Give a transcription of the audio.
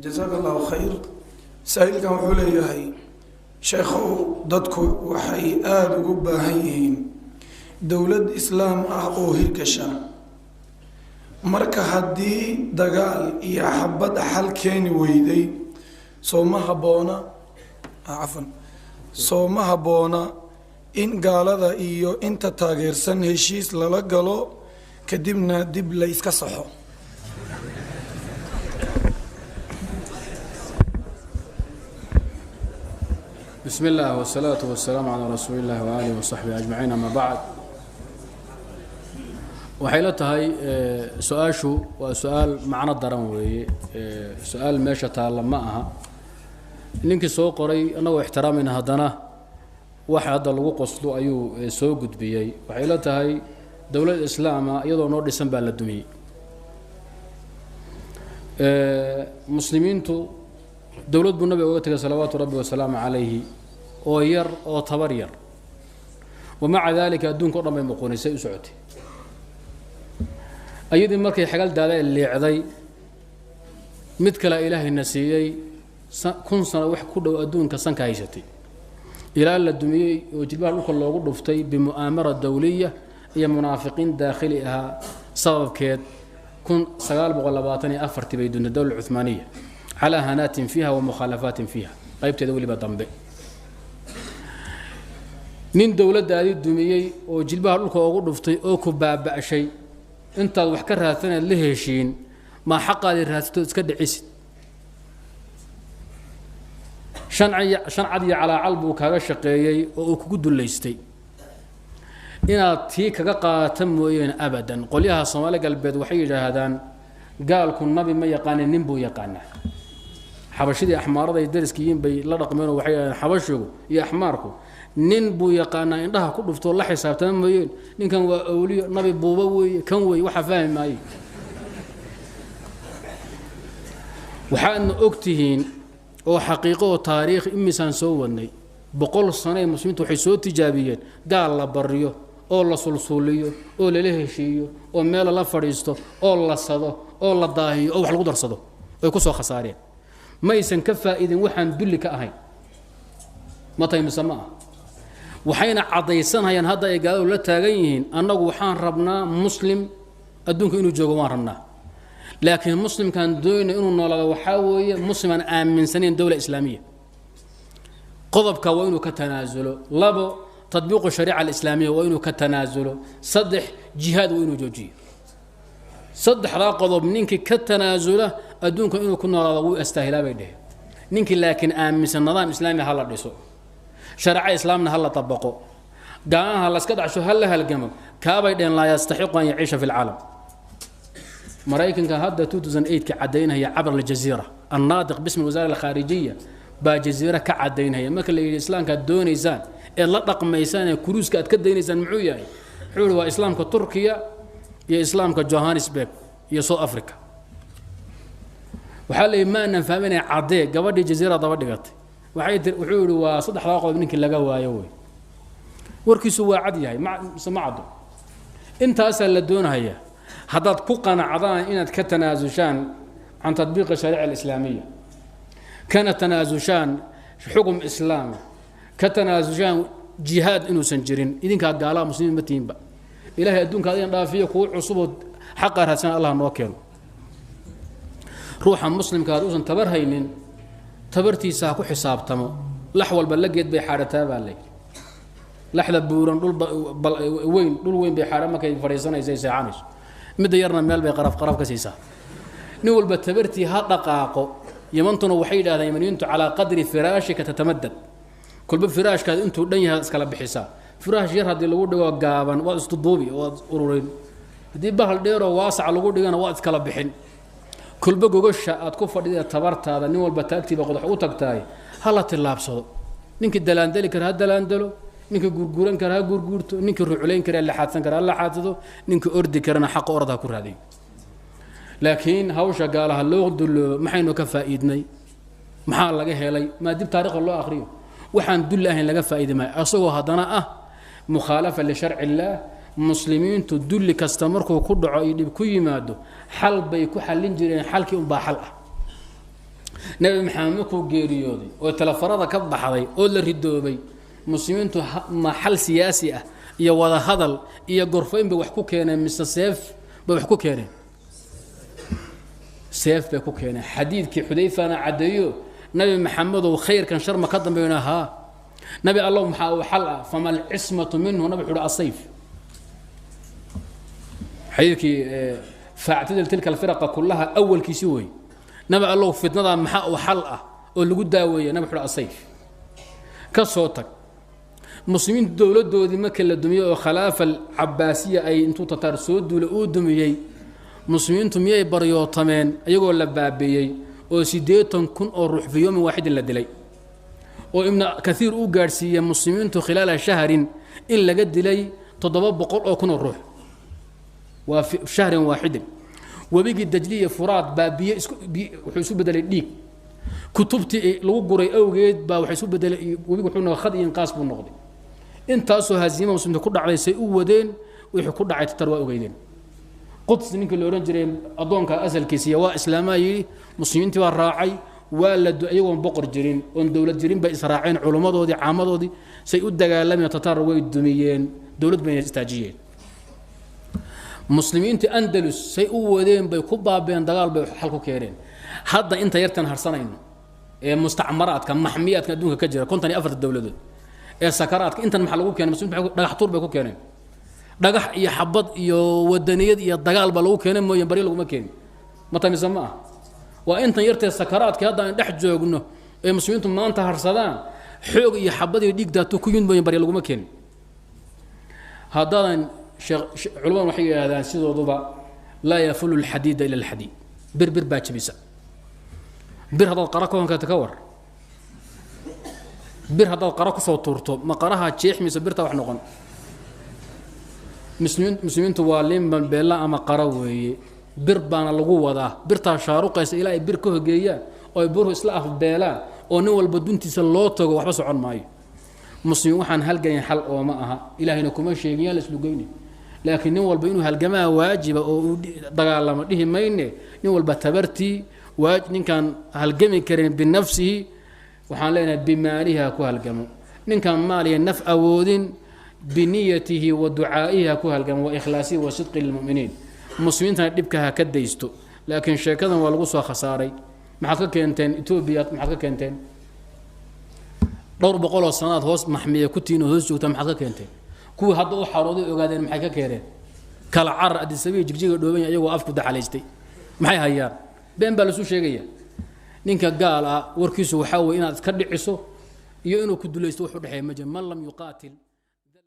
Jazaaka Allahu khayr. Saa'ilkan wuxuu leeyahay: sheekhow, dadku waxay aada ugu baahan yihiin dowlad Islaam ah oo hirgasha. Marka haddii dagaal iyo xabad xal keeni weyday, soo ma habboona, cafan, soo ma habboona in gaalada iyo inta taageersan heshiis lala galo, kadibna dib la iska saxo? Bismi اllah wالsalaaةu waالsalaamu calaa rasuuli اllahi waaalih wasaxbihi ajmaciin, ama bacd. Waxay la tahay su-aashu waa su-aal macno daran weeye, su-aal meesha taalla ma aha. Ninkii soo qoray annagoo ixtiraamayna, haddana waxa hadda lagu qoslo ayuu soo gudbiyey. Waxay la tahay dowlad islaama iyadoo noo dhisan baa la dumiyey. Muslimiintu dowlad buu nabiga uga tegay salawaatu rabbi wasalaamu calayhi oo yar oo tabar yar, wamaca dalika adduunka o dhan bay muquunisay u socotay. Ayadii markay xagal daada liicday, mid kale ilaahayna siiyey, 1000 sano wax ku dhow adduunka sanka haysatay, ilaa la dumiyey oo jilbaha dhulka loogu dhuftay bimu'aamara dawliya iyo munaafiqiin daakhili ahaa sababkeed. 1924-tii bay duntay dowla cuhmaaniya calaa hanaatin fiiha wa mukhaalafaatin fiiha, qaybteeda weliba dambe. Nin dowladdaadii dumiyey oo jilbaha dhulka ugu dhuftay oo ku baaba'shay, intaad wax ka raadsanaad la heshiin, maa xaqaadii raadsatood iska dhicisid? Shan cad iyo calaacal buu kaaga shaqeeyey oo uu kugu dullaystay, inaad tii kaga qaata mooyeen abadan. Qolyaha Soomaali Galbeed waxay yidhaahdaan gaalku nabi ma yaqaanin, nin buu yaqaanaa. Xabashidii axmaarada ay dariska yihiin bay la dhaqmeenoo waxay yidhahdeen xabashigu iyo axmaarku nin buu yaqaanaa, indhaha ku dhuftoo la xisaabtama mooyeen, ninkan waa awliyo, nabi buuba weeye, kan weeye waxaa fahmi maaye. Waxaadna og tihiin oo xaqiiqo oo taariikh imisaan soo wadnay, 100 sano ee muslimiintu waxay soo tijaabiyeen gaal la baryo oo la sulsuuliyo oo lala heshiiyo oo meel lala fadhiisto oo la sado oo la daahiyo oo wax lagu darsado, ay ku soo khasaareen. Maysan ka faa'iidin waxaan dulli ka ahayn. Ma tahay mise ma ah? Waxayna caddaysanhayaan hadda ay gaaladu la taagan yihiin: annagu waxaan rabnaa muslim adduunka inuu joogo waan rabnaa, laakiin muslimkaan doonayna inuu noolaado waxaa weeye muslimaan aaminsanayn dowla islaamiya. Qodobka waa inuu ka tanaasulo. Labo, tadbiiqu shariica alislaamiya waa inuu ka tanaasulo. Saddex, jihaad waa inuu joojiyo. Saddexdaa qodob ninkii ka tanaasula adduunka inuu ku noolaado wuu astaahilaa bay dheheen. Ninkii laakiin aaminsan nidaam islaami ha la dhiso, shareeco islaamna ha la dabaqo, gaanaha laska dhacsho, ha la halgamo, kaabay dheheen laa yastaxiqu an yaciisha fi lcaalam. Maraykanka hadda 2008 ka caddaynaya cabr aljaziira, annaadiq bismi alwasaara alkhaarijiya baa jaziira ka caddaynaya. Marka la yidhi islaamka aad doonaysaan eed la dhaqmaysaan ee kuruuska aad ka daynaysaan muxuu yahay? Wuxuu yihi waa islaamka Turkiya iyo islaamka Johannesburg iyo South Africa. Waxaa la yidhi ma aanan fahminaya, caddee. Gabadhii jaziira daba dhigatay waxay tir, wuxuu yihi waa saddexdaa qodob ninkii laga waayo wey. Warkiisu waa cad yahay mise ma caddo? Intaasaa la doonahaya. Haddaad ku qanacdaan inaad ka tanaasushaan can tadbiiqi shariica alislaamiya, kana tanaasushaan xukum islaami, ka tanaasushaan jihaad inuusan jirin, idinkaa gaalaha, muslimiin ma tihinba. Ilahay adduunka adin dhaafiyo, kuwa cusuboo xaqa raadsan Allah noo keeno. Ruuxa muslimka had uusan tabar haynin, tabartiisa ha ku xisaabtamo. Lax walba lageed bay xaadhataa baa layidhi. Laxda buuran dhul weyn, dhul weyn bay xaadha markay fadhiisanayso ay seexanayso, midda yarna meel bay qaraf qaraf ka siisaa. Nin walba tabartii ha dhaqaaqo. Yamantuna waxay yidhahdeen yamaniyiintu calaa qadri firaashika tatamadad. Kolba firaashkaad intuu dhan yahay iskala bixisaa. Firaash yar haddii lagu dhigo gaaban waad isduduubi, waad ururin. Haddii bahal dheeroo waasaca lagu dhigana waad iskala bixin. Kolba gogosha aad ku fadhida tabartaada, nin walba taagtiiba qodax u tagtahay. Ha la tillaabsado. Ninkii dalaandali kara ha dalaandalo, ninkii guurguuran kara ha guurguurto, ninkii ruculayn kara laxaadsan kara ha laxaadsado, ninkii ordi karana xaqa orod ha ku raadiyo. Laakiin hawsha gaalaha loo dulloobo maxaynu ka faa'iidnay? Maxaa laga helay? Maa dib taarikhda loo akhriyo, waxaan dulli ahayn laga faa'iidi maayo, asagoo haddana ah mukhaalafa lisharci illaah. Muslimiintu dulli kasta markuu ku dhaco iyo dhib ku yimaado xal bay ku xallin jireen, xalkii unbaa xal ah. Nabi Maxamed markuu geeriyooday oo telefarada ka baxday oo la ridoobay, muslimiintu ma xal siyaasi ah iyo wada hadal iyo gorfayn bay wax ku keeneen mise seef bay wax ku keeneen? Seef bay ku keeneen. Xadiidkii Xudayfana caddeeyo, Nabi Maxamedow khayrkan shar ma ka dambeeyona? Haa. Nabi Allow, maxaa uu xal ah? Fama alcismatu minhu? Nabi wuxuu uhi asayf. Xadiidkii faactadil tilka alfiraqa kullaha awalkiisi wey. Nabi Allow, fitnadaa maxaa uu xal ah oo lagu daaweeya? Nabi wuxuu uhi asayf. Ka soo tag, muslimiintu dowladdoodii marka la dumiyey oo khilaafa alcabaasiya ay intuu Tataar soo duulay uu dumiyey, muslimiintu miyay baryootameen iyagoo la baabeeyey oo 80,000 oo ruux fi yoomin waaxidin la dilay, oo Ibnu Kaiir uu gaadhsiiyey muslimiintu khilaala shahrin in laga dilay 700,000 oo ruux? Waa fi shahrin waaxidin. Webigii Dajliya Furaad baa biyo isku wuxuu isu bedelay dhiig, kutubtii lagu guray awgeed baa waxay isu bedelay webigu, wuxuu noqday khad iyo inqaas buu noqday. Intaasoo haziima muslimiinta ku dhacday say u wadeen, wixii ku dhacay Tatar waa ogeydeen. Quds ninkii la odhan jiray addoonka asalkiisiiya waa islaamaa yidhi, muslimiintii baa raacay, waa la iyagoon boqor jirin oon dowlad jirin bay israaceen, culummadoodii caamadoodii say u dagaalameen, Tatar way dumiyeen, dowlad bayna istaajiyeen. Muslimiintii Andalus say u wadeen bay ku baabeen, dagaal bay xal ku keeneen. Hadda inta yartan harsanayno ee mustacmaraadka maxmiyaadka adduunka ka jira, 54 dowladood ee sakaraadka, intan maxaa lagu keenay? Muslimiintu dhagax tuur bay ku keeneen, dhagax iyo xabad iyo wadaniyad iyo dagaal baa lagu keenay mooye, baryo laguma keenin. Ma tamise ma ah? Waa intan yartee sakaraadkii hadda aan dhex joogno ee muslimiintu maanta harsadaan, xoog iyo xabad iyo dhiig daato ku yimid mooye, baryo laguma keenin. Haddaadan culamadu waxay yidhahdaan sidooduba laa yafulu alxadiida ila alxadiid, bir bir baa jebisa. Bir haddaad qara ka honkeeto ka war, bir haddaad qara kusoo tuurto, ma qaraha jeexmaysa birta wax noqon? Muslimiintu waa limban beella ama qara weeye, bir baana lagu wadaa, birtaa shaaruqaysa ilaa ay bir ka hogeeyaan oo ay buruhu isla afbeelaan oo nin walba duntiisa loo tago, waxba socon maayo. Muslimiin waxaan halgayn xal ooma aha, Ilaahayna kuma sheegin yaan la islugeyni, laakiin nin walba inuu halgamaa waajiba oo uu dagaalamo dhihi mayne. Nin walba tabartii waa, ninkaan halgami karin binafsihi waxaan leenahay bimaalihi ha ku halgamo, ninkaan maal iyo naf awoodin biniyatihi wa ducaa'ihi ha ku halgamo, wa ikhlaasihi wa sidqi lilmu'miniin. Muslimiintana dhibka ha ka daysto, laakiin sheekadan waa lagu soo khasaaray. Maxaad ka keenteen Etoobiya? Maxaad ka keenteen? Dhowr boqoloo sanaad hoos maxmiya ku tihiin oo hoos joogtaa, maxaad ka keenteen? Kuwii hadda u xarooday ogaadeen maxay ka keeneen? Kala carar Adisabiya Jigjiga dhooban iyagoo afku daxalaystay, maxay hayaan? Been baa lasu sheegaya. Ninka gaal ah warkiisu waxaa weye inaad iska dhiciso iyo inuu ku dulaysto, wax u dhexeeya ma jiro. Man lam yuqaatil